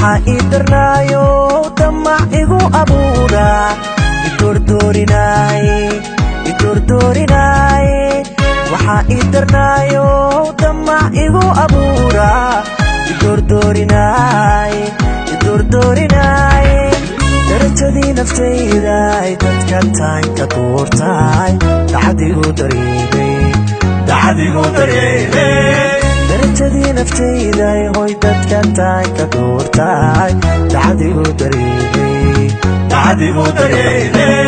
Waxaa ii darnaayo damac igu abuura, idordoorinaaye, idordoorinaaye. Waxaa ii darnaayo damac igu abuura, idordoorinaaye, idordoorinaaye. Darajadii naftayday dadka taanka doortaay, daxadigu dareemay, Daxadigu dareemay. Darajadii naftayday hoy dadka taanka doortaay, daxadigu dareemay, Daxadigu dareemay.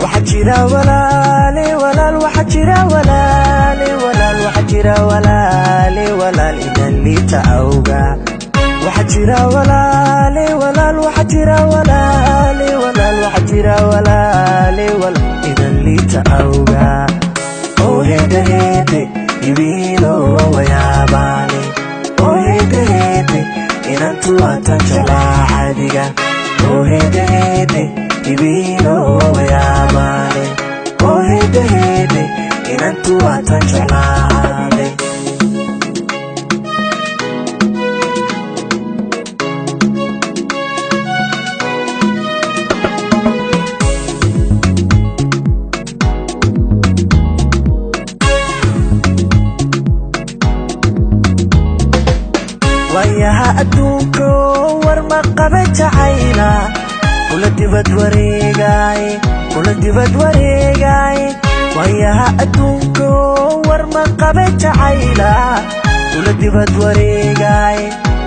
Waxaa jira walaale walaal, waxaa jira walaale walaal, waxaa jira walaale walaal inan liita awga. Waxaa jira walaale walaal, waxaa jira walaale walaal, waxaa jira walaale walaal inan liita awga. Oo hede hede ibiilo wayaabaane, oo hede hede inantu waatan jeclaa xadiga. Oo hede hede ibiilo wayaabaane, oo hede hede inantu waatan jeclaade. Waayaha adduunko war ma qaba jacayla, kula dibad wareegaay, kula dibad wareegaay. Waayaha adduunko war ma qaba jacayla, kula dibad wareegaay,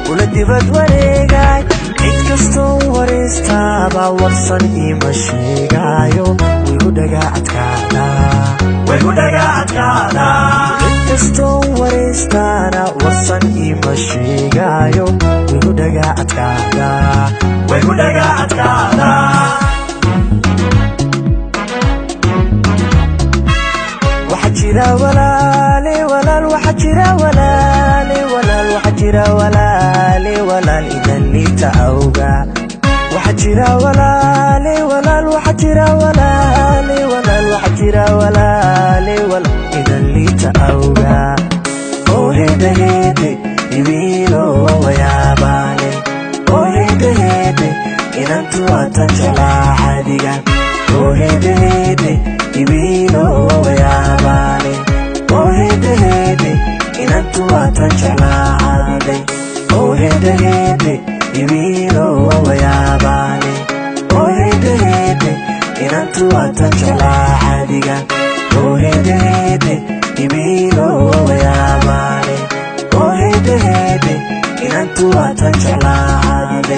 kula dibad wareegaay. Cid kastoo waraystaaba warsan iima sheegaayo, wigu dhagaa adkaada, Way ku dhaga adkaada. Cid kastoo waraystaana warsan iima sheegaayo, wigu dhagaa adkaada, Way ku dhaga adkaada. Waxaa jira walaale walaal, waxaa jira walaale walaal, waxaa jira walaale walaal inan liita awga. Waxaa jira walaale walaal, waxaa jira walaale walaal, waxaa jira walaale walaal inan liita awga. Oo hede hede ibiilo wayaabaane, oo hede hede inantu waatan jeclaa xadiga. Oo hede hede ibiilo wayaabaane, oo hede hede inantu waatan jeclaade. Oo hede hede ibiilo wayaabaane, oo hede hede inantu waatan jeclaa xadiga. Oo hede hede ibiilo wayaabaane, oo hede hede inantu waatan jeclaade.